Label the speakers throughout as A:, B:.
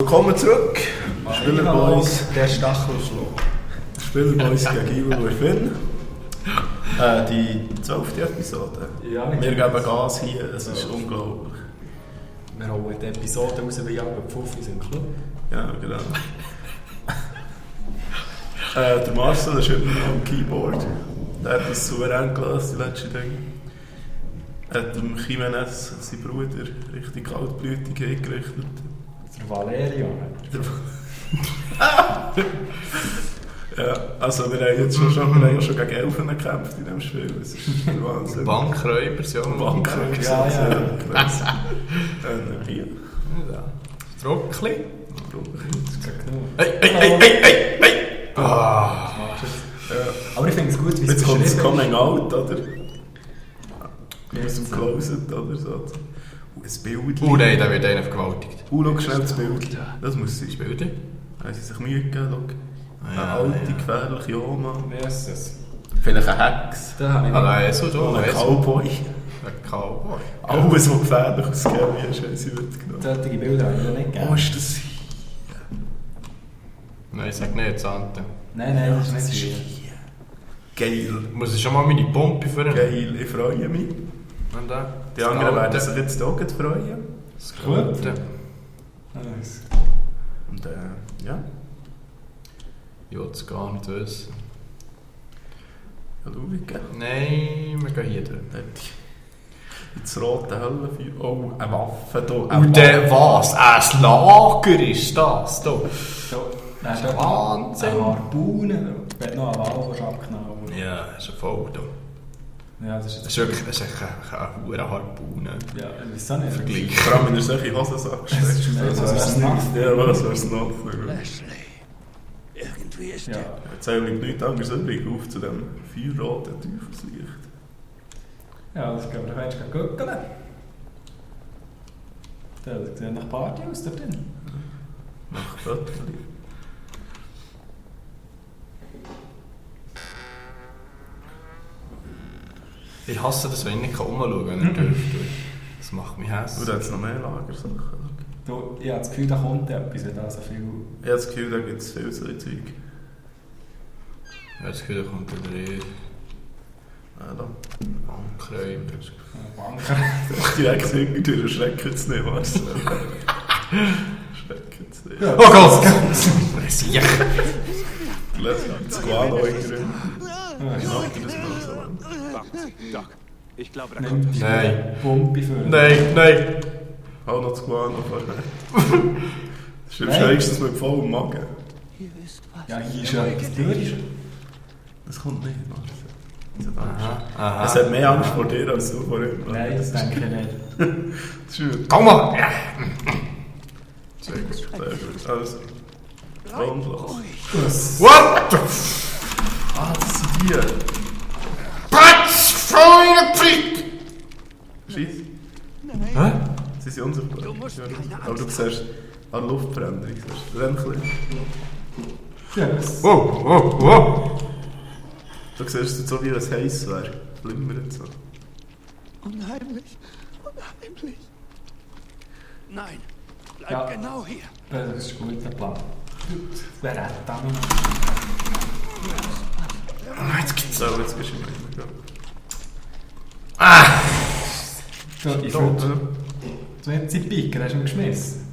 A: Willkommen zurück. Spilerboyz.
B: Der Stachelschlag.
A: Spilerboyz gegen Ivo und Finn. Die 12. Episode.
B: Ja,
A: wir geben Gas hier, es ist unglaublich.
B: Wir holen die Episode raus wie alle Pfuffis im Club.
A: Ja, genau. Der Marcel ist heute noch am Keyboard. Der hat das Suverän gelöst, die letzte Dinge. Hat dem Jimenez, sein Bruder, richtig kaltblütig eingerichtet.
B: Der Valerio.
A: Ja, also wir haben jetzt schon gegen Elfen gekämpft in diesem Spiel. Das ist der Wahnsinn.
C: Bankräubers, ja.
A: Bankräubers,
B: ja.
A: Hier.
C: Ja. Trockli.
B: Hey!
C: Ah.
B: Aber ich finde es gut, wie es
A: jetzt kommt das
B: beschrieben
A: Coming
B: ist.
A: Out, oder? Aus dem Closet, oder so. Ein Bild.
C: Nein, da wird einer vergewaltigt.
A: Schau schnell das Bild. Das muss sein.
C: Das Bild?
A: Haben sie sich Mühe gegeben, schau. Eine alte, gefährliche Oma.
B: Wer ist es?
A: Vielleicht ein Hex.
B: Da habe ich
C: Nein, so da.
A: Ein Cowboy.
C: Ein Cowboy.
A: Alles, was gefährlich ausgegeben ist, haben sie mitgenommen.
B: solche Bilder habe ich noch nicht gegeben.
A: Wo ist das?
C: Nein, sag nicht, Sante.
B: Nein, das ist nicht hier.
A: Geil.
C: Muss ich schon mal meine Pumpe führen?
A: Geil, ich freue mich.
C: Und dann?
A: Die anderen werden sich jetzt auch freuen.
C: Das
B: Gut.
C: Gute.
B: Nice.
A: Und ja.
C: Ich will es gar nicht wissen.
A: Ja, Lueget.
C: Nein, wir gehen hier durch.
A: Ins rote Höllenfeuer. Oh, eine Waffe hier.
C: Und dann was? Ein Lager ist das hier.
B: Nein,
C: Das ist Wahnsinn.
B: Eine Harpune. Ich werde noch eine Walrosch abknauen.
C: Ja, das ist ein Foto.
B: Ja, das
C: Das
B: ist
C: ist wirklich eine hohe Harpune.
B: Ja, wieso nicht?
C: Vergleich.
A: Vor allem, wenn er solche Hosensack steckt.
B: Was wär's noch?
A: Ja, was wär's noch?
D: Irgendwie ist
B: Ja.
A: Jetzt habe ich nichts anderes übrig. Auf zu dem feuerroten Teufelslicht.
B: Ja, das gehen wir doch jetzt gucken. Das sieht nach Party aus da drin.
A: Nach Fötterli.
C: Ich hasse das, wenn ich nicht umschauen kann, wenn er dürfte. Das macht mich hässlich.
A: Und da hat es noch mehr Lagersachen.
B: Du, ich habe das Gefühl, da kommt etwas, wenn da so viel...
A: Ich habe das Gefühl, da gibt es viel so Zeug.
C: Ja, das Gefühl, da kommt wieder
A: Ja, da.
C: Bankräuber.
B: Banker.
A: Direkt irgendwie erschrecken es nicht, was? Schrecken es nicht.
B: Ja.
C: Oh Gott! Sicher!
A: Lass das Guano drin.
B: Ja,
A: Ich mache das mal so.
D: Warten Sie, Doc. Ich glaube, da kommt
B: nimm
D: was.
B: die
C: Nein.
B: Pumpe für.
C: Nein!
A: Hau noch das Guano vorher. Das ist am schrägsten mit vollem Magen.
D: Ihr wisst was.
B: Ja, hier ist ja etwas durch.
A: Das kommt nicht, Marcel. Es hat Angst.
C: Aha.
A: Es hat mehr Angst vor dir als du vor ihm.
B: Nein, das denke ich nicht.
A: Das ist gut.
C: Komm mal! Ja.
A: Sehr gut. Sehr gut. Also. Und los.
B: Was?
C: What the
A: Ah, das sind die.
C: Patsch! Freunde, Prit!
A: Scheiss.
C: Hä?
A: Sie sind unsichtbar.
D: Du musst keine Angst
A: Aber du siehst an der Luftveränderung. Rennchen.
B: Yes.
C: Wow!
A: Du siehst es so wie es heiß wäre. Flimmert so.
D: Unheimlich. Unheimlich. Nein. Bleib
B: Ja.
D: genau hier.
B: Das ist ein guter Plan. Wer hat da noch?
A: Jetzt gibt's auch, jetzt gehst du nicht mehr.
B: So, ich
A: Da,
B: würde... Du hättest sie Piker, hast du ihn geschmissen?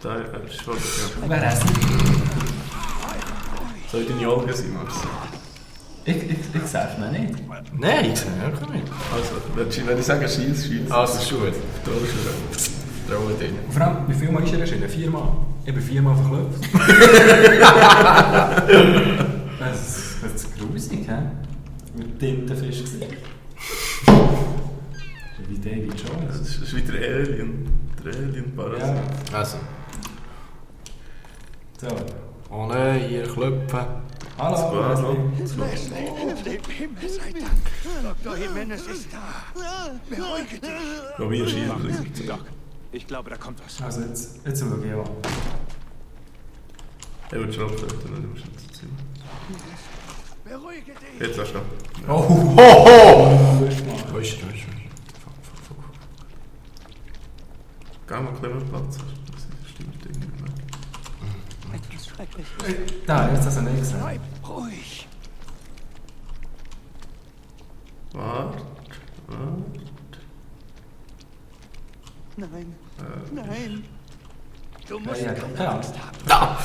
A: da ist schon, ja.
B: Wer hat es?
A: Soll ich deine Augen sein, Marcel?
B: Ich sage mir nicht.
C: Nein, ich sehe wirklich nicht.
A: Also, wenn ich sage schieß.
C: Also, ist gut.
A: Trau
C: Trau dich.
B: Vor allem, wie viel Mal ist er erschienen? 4-mal? Ich bin 4-mal verklopft. Das ist grusig, hä? Mit Tintenfisch gesehen. Wie David
A: Das
B: Jones.
A: ist wie der Alien. Der Alien-Parasit.
B: Ja.
C: Also.
B: So.
C: Oh nein, hier klopfen.
B: Hallo, Leslie.
D: Leslie, dem Himmel sei Dank. Dr. Jimenez ist da. Beruhige dich.
A: Probier schießen.
D: Doc, ich glaube, da kommt was.
B: Also jetzt schaue ich an.
A: Er wird schon abgestellt, dann musst du jetzt ziehen.
D: Beruhige dich.
A: Jetzt hast du.
B: Oh,
C: Hoho!
B: du hast mal.
C: Wo ist
A: Geh mal ein bisschen mehr Platz.
D: Schrecklich.
B: Da, jetzt hast du nicht gesehen.
D: Bleib ruhig.
A: Warte.
D: Nein. Nein. Du musst
B: Ja,
D: keine Angst haben.
C: Da!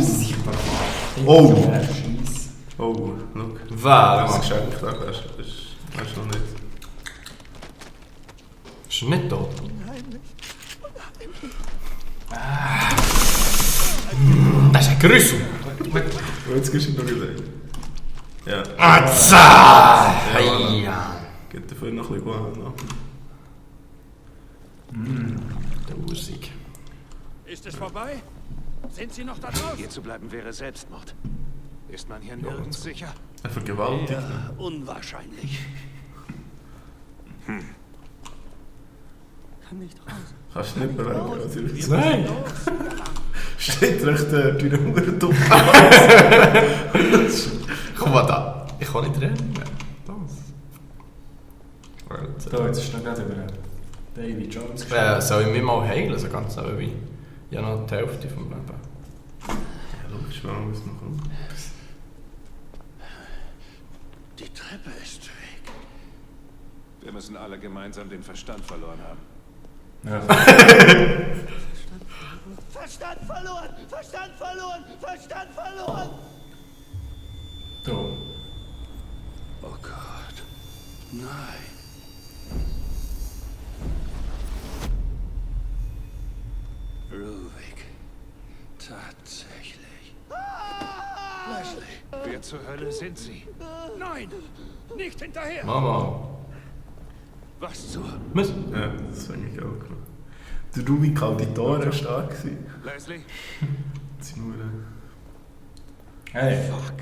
B: Sichtbar.
A: Oh.
B: Scheiss.
A: Oh, schau.
C: Wer?
A: Das
C: Das
A: Geschenk da, das ist noch nicht.
C: ist nicht tot.
D: Unheimlich.
C: Das ist ein Grüssel.
A: Oh, jetzt gehst du noch gesehen. Ja.
C: Atza!
A: Ja. Geht dafür noch ein bisschen Guano.
C: Tausig.
D: Ist es vorbei? Sind Sie noch da drauf?
E: Hier zu bleiben wäre Selbstmord. Ist man hier nirgends sicher?
A: Einfach gewaltig.
D: Ja, unwahrscheinlich. Kann nicht raus.
A: Kannst du nicht bewegen, also.
C: Nein!
A: Steht recht deine Huren dumm.
C: Guck mal da. Ich kann nicht rennen mehr. Das.
B: Da, jetzt ist noch gerade über Davy Jones
C: Soll ich mich mal heilen, so ganz selber wie? Ich habe noch die Hälfte vom Leben.
A: Ja, logisch, warum muss noch kommen?
D: Die Treppe ist weg.
E: Wir müssen alle gemeinsam den Verstand verloren haben.
B: Ja.
D: Verstand verloren! Verstand verloren! Verstand verloren!
B: Da.
D: Oh Gott. Nein. Lueget. Tatsächlich. Leslie.
E: Wer zur Hölle sind Sie?
D: Nein! Nicht hinterher!
C: Mama.
E: Was zur...
C: Was?
A: Ja, das habe ich auch gemacht. Der Rubik Auditor war stark.
E: Leslie?
A: Sie nur.
B: Hey.
D: Fuck.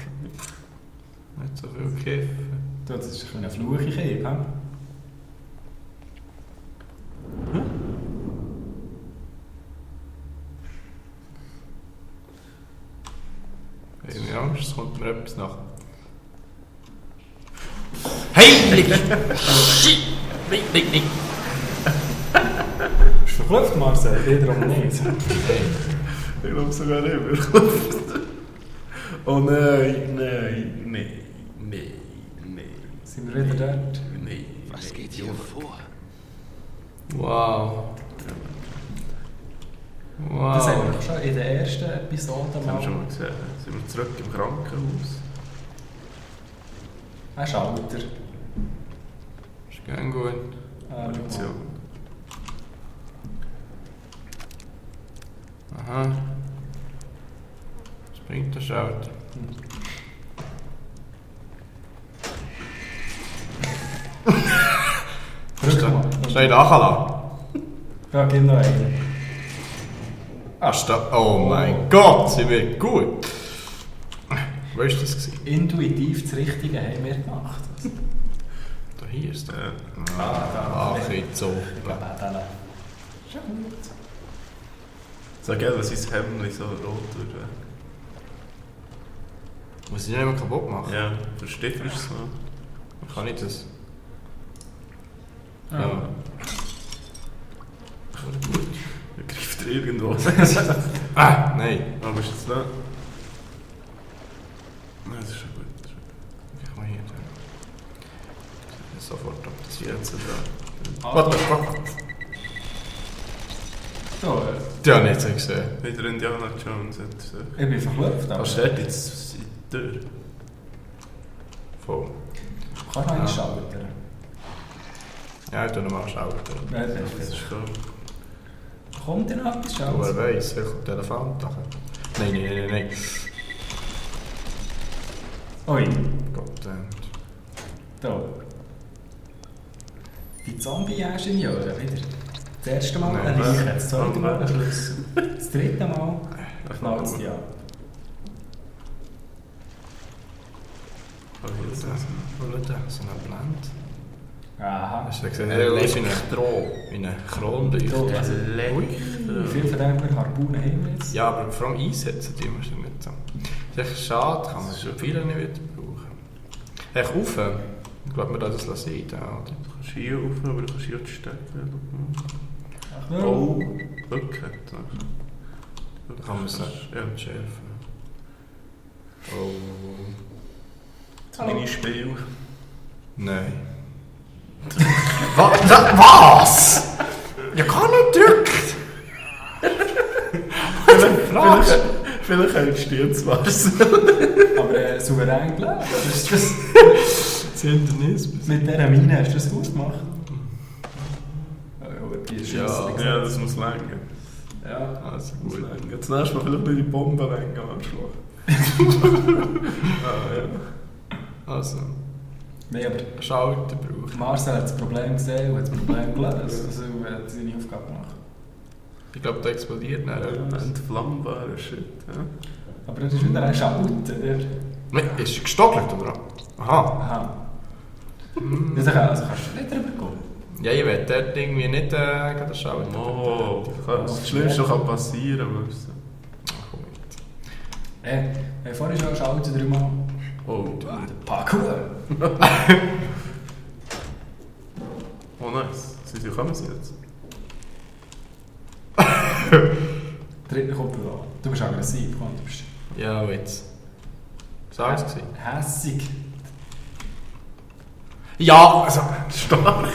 C: Nicht so viel kiffen.
B: Du, das ist ein Fluch, ich habe, hä?
C: Ich habe Angst, es kommt mir etwas nach. Heilig! Shit! Nicht.
B: Ist verklopft, Marcel? Wiederum nicht.
A: Ich glaube sogar nicht mehr. Oh nein.
B: Sind wir wieder dort?
A: Nein.
D: Was geht hier vor?
C: Wow.
B: Das haben wir doch schon in der ersten Episode
A: Das haben wir schon
B: mal.
A: mal gesehen. Sind wir zurück im Krankenhaus?
B: Ein Schalter.
C: Ist gern gut.
A: Munition.
C: Aha. Was bringt der Schalter? Soll ich nachlassen?
B: Ja, gib noch einen.
C: Oh mein Gott, sie wird gut. Wo war das?
B: Intuitiv das Richtige haben wir gemacht.
C: Da hier ist der.
B: Da.
C: Ach, jetzt so.
B: Ich glaube auch den. Schon gut.
A: Sag gerne, was sein Hemd so rot wird.
C: Muss ich nicht mehr kaputt machen?
A: Ja, versteht du es so?
C: Kann ich das?
B: Ja.
C: Ja.
A: Gut. Er greift irgendwo.
C: Ah, nein.
A: Aber ist jetzt da? Nein, das ist schon gut.
C: Ich mal hier. Sofort ab.
A: Das ist jetzt da.
C: What the fuck?
B: So,
C: Ja, nicht so gesehen.
A: Wieder Indiana Jones hat es.
B: ich bin verklopft. Aber
A: Was steht jetzt in der Tür?
C: Voll.
B: kannst du noch einen Schalter?
C: Ja, ich tu nochmal Schalter.
B: Nein, das
A: Das
B: ist
A: ist schon.
B: Kommt denn noch etwas
C: Aber
B: Schalter?
C: wer weiss, vielleicht kommt der Elefant nachher. Nein.
B: Ui,
C: Gott,
B: da. Die Zombie-Ingenieure wieder. Das erste Mal
C: Nein,
B: ein Leiche, das zweite Mal ein
A: nein.
B: Schlüssel. Das dritte Mal knallt es dich an.
C: So ein Blend.
B: Aha.
C: Hast du gesehen? Er ist in eine Kronleuchte.
B: Also, wie viel von denen Harpunen haben wir jetzt?
C: Ja, aber vor allem einsetzen die musst du nicht so. Das ist echt schade, kann man schon viele nicht wieder brauchen. Echt auf? Ich glaube, wir das lassen da, oder?
A: Du kannst hier rauf, aber du kannst hier die stecken.
B: Ach,
A: Oh, Bucket.
C: Da kann man es
A: Ja.
C: schärfen. Oh.
A: Das Minispiel.
C: Nein. Was? Ja, gar nicht gedrückt.
A: Vielleicht hältst du jetzt Marcel.
B: Aber souverän gelöst. Ist das
C: Das Hindernis.
B: mit dieser Mine hast du das gut gemacht?
A: Ja, das muss länger.
B: Ja.
C: Also
A: Muss
C: gut.
A: länger. Jetzt nächstes Mal vielleicht nicht die Bombe länger anschlagen. Ja.
C: Also,
B: Nein, aber
C: Schalter brauchen.
B: Marcel hat das Problem gesehen und hat das Problem gelöst. Also er hat seine Aufgabe gemacht.
C: Ich glaube, da explodiert nicht.
A: Entflammbare Shit. Ja.
B: Aber das ist wieder ein Schalter.
C: Nein, ist gestockelt, oder? Aha.
B: Aha. Also kannst du nicht drüber gehen.
C: Ja, ich will dort irgendwie nicht gegen den Schalter.
A: Oh, das Schlimmste kann passieren. Weißt du.
C: Ach, komm mit.
B: Vorhin schon Schalter dreimal.
A: Oh,
B: Parkour.
A: oh nice. Sie kommen sie jetzt.
B: Dritter kommt da. Du bist aggressiv. Komm, du bist
C: Ja, jetzt. Was war es?
B: hässig.
C: Ja, also.
A: Stark.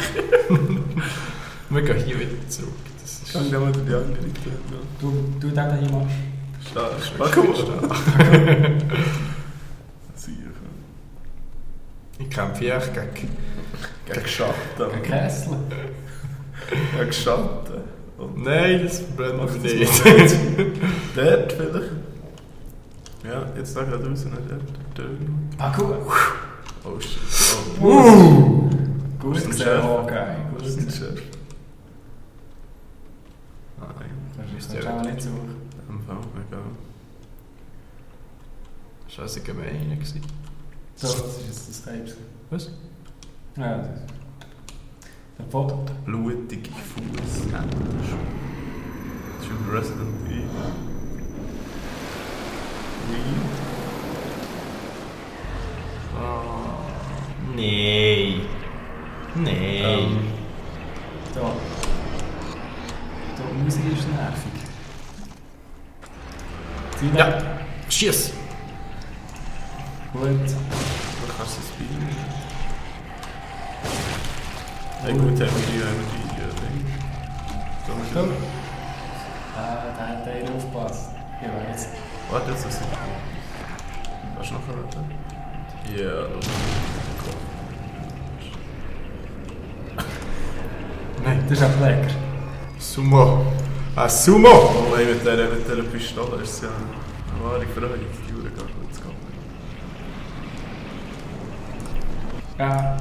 C: Wir gehen hier wieder zurück. Das ist
A: Kann ja mal die andere Seite.
B: Du den da hier machst.
A: Stark.
C: Ich kämpfe echt gegen
A: Schatten.
B: Ein Kessel.
A: Gegen Schatten. Und
C: Nein, das verbrennt
A: macht
C: mich
A: das
C: nicht.
A: mal nicht. Dort vielleicht. Ja, jetzt sag gerade raus, nicht dort.
B: Parkour.
A: Oh shit.
B: Gut
A: Ist ein
B: gesehen,
A: Chef.
B: okay. Gut
A: Das ist ein
B: gesehen.
A: Chef. Nein,
B: Das ist auch nicht so.
A: im Fall mega.
C: Das war also gemein. gewesen.
B: So, das ist jetzt das Skype.
C: Was?
B: Ja, das ist... Der Foto.
A: Blutige Fuß. Das ist ein Resident Evil.
C: Nein. Nein.
B: Da. Die Musik ist nervig. Zieh
C: Ja, schieß!
B: Gut.
A: Du kannst es spielen. Hey, gut, haben wir die Ding.
B: So. Da hat einer aufgepasst. Ich weiß.
A: Warte, jetzt ist es. Kannst du noch warten? Ja,
C: Nein.
B: Das ist auch lecker.
C: Sumo! Ein Sumo!
A: oh, hey, mit dieser Pistole ist es ja eine wahre Freude. Die Jure geht gut zu gehen.
B: Ja.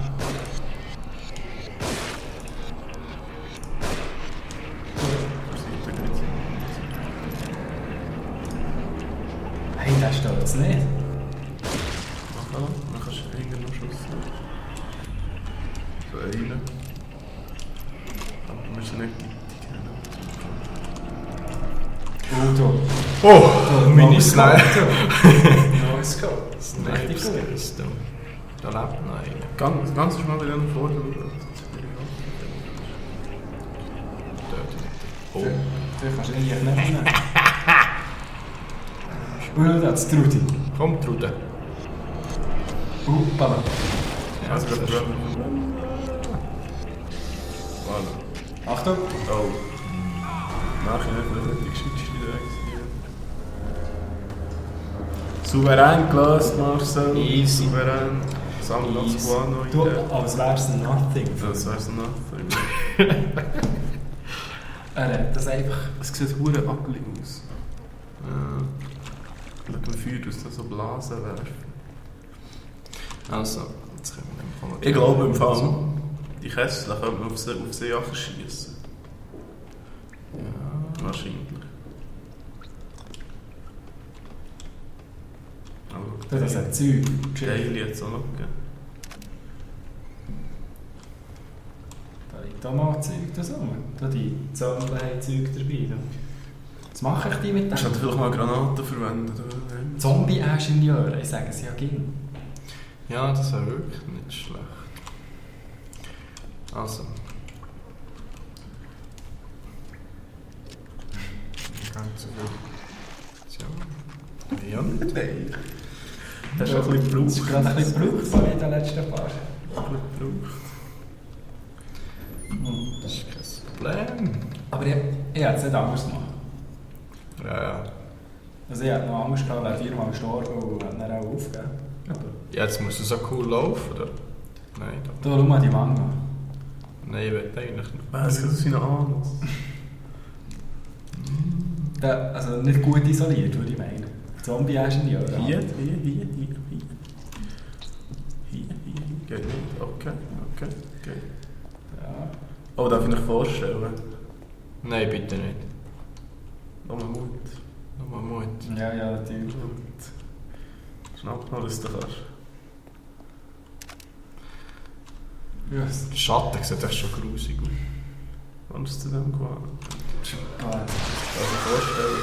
B: Hey, das steht jetzt nicht.
A: Mach an, dann kannst du hinten noch Schuss. So einen. Aber wir müssen nicht
B: Auto.
C: Oh! Mini-Sniper!
B: Neues Go. Richtig gut.
C: System. Da lebt noch einer.
A: Ganz schnell bei denen vor.
C: Oh.
B: Du kannst ihn nicht nehmen. Und das ist Trudi.
C: Komm, Trude.
B: Balla.
C: Ja,
A: Also,
C: das
A: wir
C: ist
A: haben. Voilà.
B: Achtung.
A: Oh. Nachher nicht die Geschichte direkt. Souverän gelöst, Marcel.
C: Easy.
A: Souverän. Sammel noch das Guano
B: Du,
A: rein.
B: als wär's nothing.
A: Das wär's nothing.
B: Das einfach...
A: Es sieht hure ugly aus. Schau mal Feuer aus, so Blasen werfen.
C: Also, jetzt können wir nämlich
A: Ich glaube im Fall, die Kessel könnte man auf See schießen.
C: Ja.
A: Wahrscheinlich.
B: Das hat Zeug.
A: Geil jetzt auch noch gegeben.
B: Da liegt auch mal Zeug da rum. Da die Zombie haben Zeug dabei. Da. Was mache ich die mit
A: Ich
B: dem?
A: hätte vielleicht mal Granaten verwendet.
B: Zombie-Ingenieur, ich sage es ja ging.
C: Ja, das wäre wirklich nicht schlecht. Also. Ganz so gut. Ja. Ja.
A: Nein. Das ist ein bisschen gebraucht.
B: Das ist gerade ein bisschen gebraucht, so wie in den letzten paar.
A: Ein bisschen gebraucht.
C: Das ist kein Problem.
B: Aber ich hätte es nicht anders gemacht.
C: Ja.
B: Also ich hätte noch Angst gehabt, wäre 4-mal gestorben und hätte dann auch aufgegeben.
C: Jetzt muss es so cool laufen, oder? Nein.
B: Da schau mal die Wange.
C: Nein, ich will eigentlich nicht.
A: Was ist das für eine Ahnung?
B: Also nicht gut isoliert, würde ich meinen. Zombie-Ingenieur.
A: Hier. Geht nicht. Okay.
B: Ja.
A: Oh, darf ich mich vorstellen?
C: Nein, bitte nicht.
A: Nochmal Mut.
C: Nochmal Mut.
B: Ja, natürlich.
A: Schnapp mal, was du kannst.
B: Ja,
C: Der Schatten sieht echt schon grusig aus.
A: Kannst du zu dem gehen?
B: ah,
A: Darf ich vorstellen?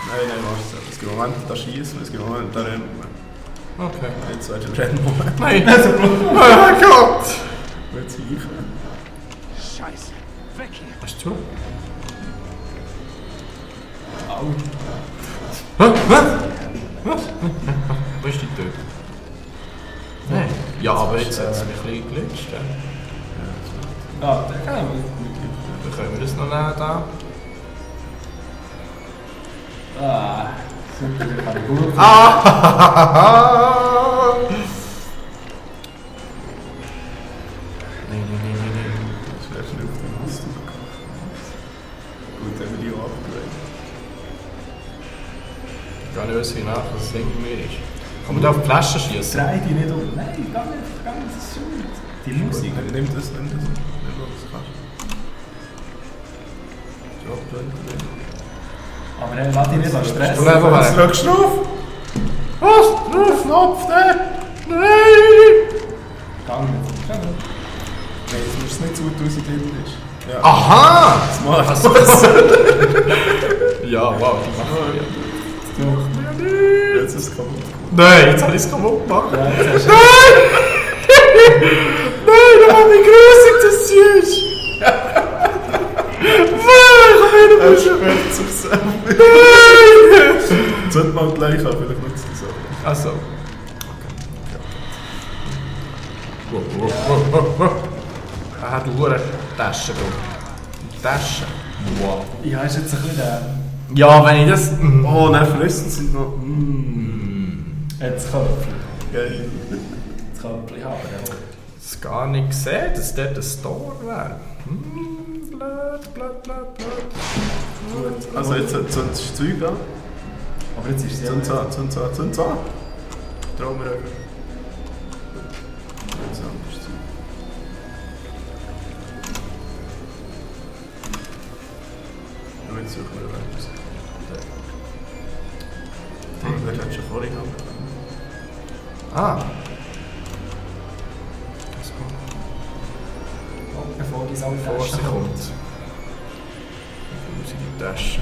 A: Nein, Marcel. Es gibt Momente, da schießen wir, es gibt Momente, da rennen wir.
C: Okay.
A: Jetzt wäre ein Rennmoment.
C: Nein! Oh mein Gott!
A: Jetzt ich.
D: Scheiße. Weg hier.
C: Hast du?
B: au.
C: Was? Wo ist die Tür? Nein. Ja, aber jetzt hat es mich ein bisschen geglitscht.
B: Ah, der kann aber.
C: Dann können wir das noch nehmen da.
B: Ah, super, der kann gut.
C: Nein.
A: Das wäre schnell auf den Ausdruck. Gut, haben wir die auch abgelegt.
C: Ich kann nicht wissen, nach, was es hinter mir ist. Kann man da auf die Flasche schießen?
B: Dreh dich nicht um. Nein, gar nicht, das ist schön. Die Musik.
A: Nimm das. Nimm das, was kannst. Job,
B: Aber hey, lass dich nicht so stressen.
C: Du einfach
A: was schaust du auf?
C: Was? Drauf, Knopf, der? Nein!
B: Gang nicht.
A: Nein, jetzt musst du es nicht so tun, wie es drin ist. Ja.
C: Aha!
A: Smart.
C: Ja, wow, die machen wir.
A: Jetzt ist es kaputt.
C: Nein, jetzt habe ich es kaputt gemacht.
B: Ja, jetzt hast du.
C: Nein, da war wie grusig das ist.
A: Er sperrt sich selber. Sollte man gleich haben, vielleicht nutzt es auch.
C: Achso. Ah, du hure Tasche, du. Tasche. Wow.
B: Ja, ist jetzt ein bisschen.
C: Ja, wenn ich das...
A: Oh, nein, Fressen sind noch...
B: Jetzt Köpfchen.
A: Geil.
B: Das Köpfchen haben wir.
C: Das gar nicht gesehen, dass dort ein Store wäre. Blöd.
A: Gut. Also jetzt zündet das Zeug an.
B: Aber jetzt ist es ja.
A: Zündet an. Trauen wir einfach. Jetzt anderes Zeug. Und jetzt suchen wir etwas. Wer hat schon vorhin angefangen?
C: Ah.
B: Bevor die Sau
C: Bevor sie kommt. Grusige Tasche.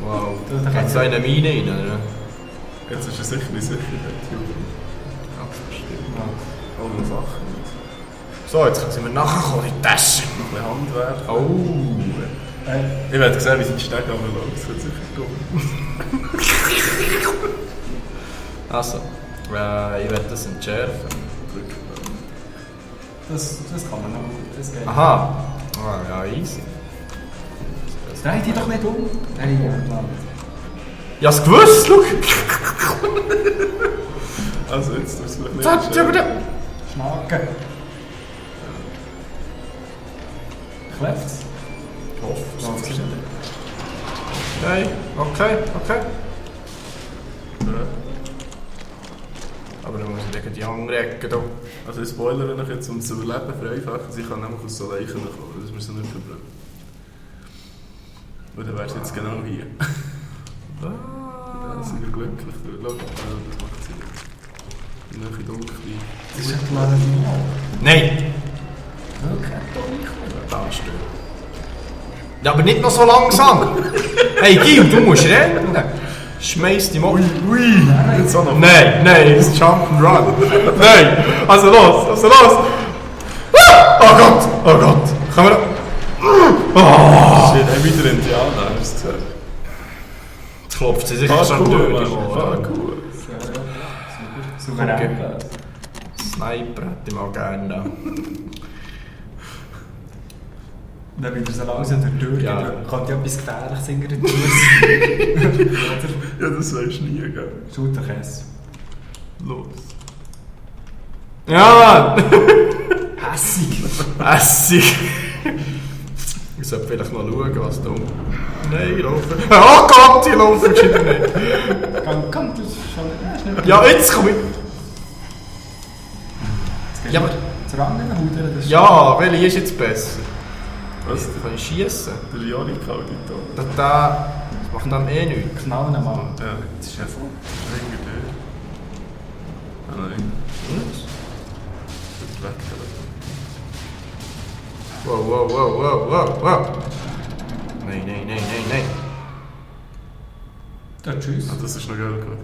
C: Wow. Geht so in eine Mine rein, oder?
A: Jetzt ist es sicher nicht Sicherheit.
C: Ganz bestimmt.
A: Alle Sachen.
C: So, jetzt sind wir nachher in die Tasche.
A: Noch ein bisschen Handwerk.
C: Oh.
A: Ich werde sehen, wie sie die Stege runterläuft. Das wird sicher dumm.
C: Also, ich werde das entschärfen.
B: Das kann man noch gut. Das geht.
C: Aha. Ah, ja, easy.
B: Dreh dich doch nicht um. Nein, ja, klar.
C: Ich hab's gewusst, schau!
A: Also jetzt müssen wir nicht...
B: Schnacken. Klapft's?
C: Ich hoffe es.
B: Ja,
C: Okay.
A: Ja.
C: Aber dann muss ich gegen die andere Ecke da.
A: Also ich spoilere euch jetzt, um zu überleben, vereinfachen. Sie kann nämlich aus so Leichen kommen, das müssen wir nicht verbrennen. Und dann wärst du jetzt genau hier. Da sind wir glücklich. Schau, das macht Sinn. Noch ein dunkel.
B: Das ist ein kleiner Final.
C: Nein!
B: Wirklich dunkel.
C: Da steht. Ja, aber nicht noch so langsam! Hey Gil, du musst rennen! Schmeiß die mal. Ui!
A: Jetzt auch noch.
C: Nein, das ist Jump'n'Run! Nein! Also los! Oh Gott! Kann man da... Oh!
A: Shit, wieder Indianer, hast du gesagt.
C: klopft sie sicher schon durch.
B: Suverän.
C: Sniper hätte ich mal gerne da.
B: Wenn wieder so langsam durch die Tür
C: Ja.
B: geht, kann ja etwas Gefährliches in der Tür sein.
A: Ja, das weisst du nie, gell?
B: Schulterkäse.
A: Los.
C: Ja, Mann!
B: Hässig.
C: Hässig! Ich sollte vielleicht mal schauen, was da... Nein, laufen. Oh Gott, die laufen wieder nicht.
B: Komm, das ist schon nicht.
C: Ja, jetzt komm ich. Ja, aber...
B: Zur anderen Haut, das ist
C: Ja, welche ist jetzt besser?
A: Was?
C: Da kann ich schiessen.
A: Der Janik-Auditor.
C: Das macht dann eh nichts.
B: knallen mal.
A: Ja.
B: Das ist ja voll.
A: Länger durch. Ah nein. Wird weg.
C: Wow. Nein.
B: Ja, tschüss.
A: Ah, das ist noch geil gemacht.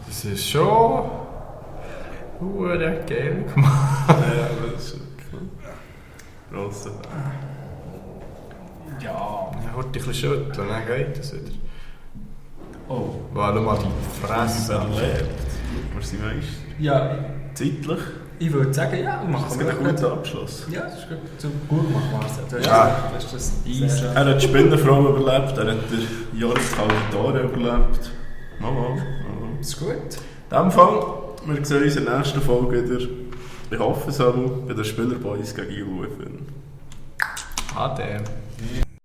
C: Das ist schon... geil gemacht.
A: Ja, das ist schon cool. Grosse.
B: Ja.
C: Ja, heute ein bisschen schütteln, dann geht das wieder.
B: Oh.
C: Warte mal die Fresse.
A: Überlebt. Wir sind Meister.
B: Ja,
A: Zeitlich.
B: ich würde sagen, ja, machen
A: Das
B: wir
A: ist ein guter Abschluss.
B: Ja, das ist gut. So gut gemacht, Marcel. Du hast
C: Ja.
B: das ist das easy.
A: Er hat die Spinnenfrau überlebt, er hat den Jahreskalditore überlebt. Mal.
B: Das ist gut.
A: In dem Fall, wir sehen uns in der nächsten Folge wieder. Ich hoffe es auch bei den Spilerboyz gegen Lueget.
C: Ade.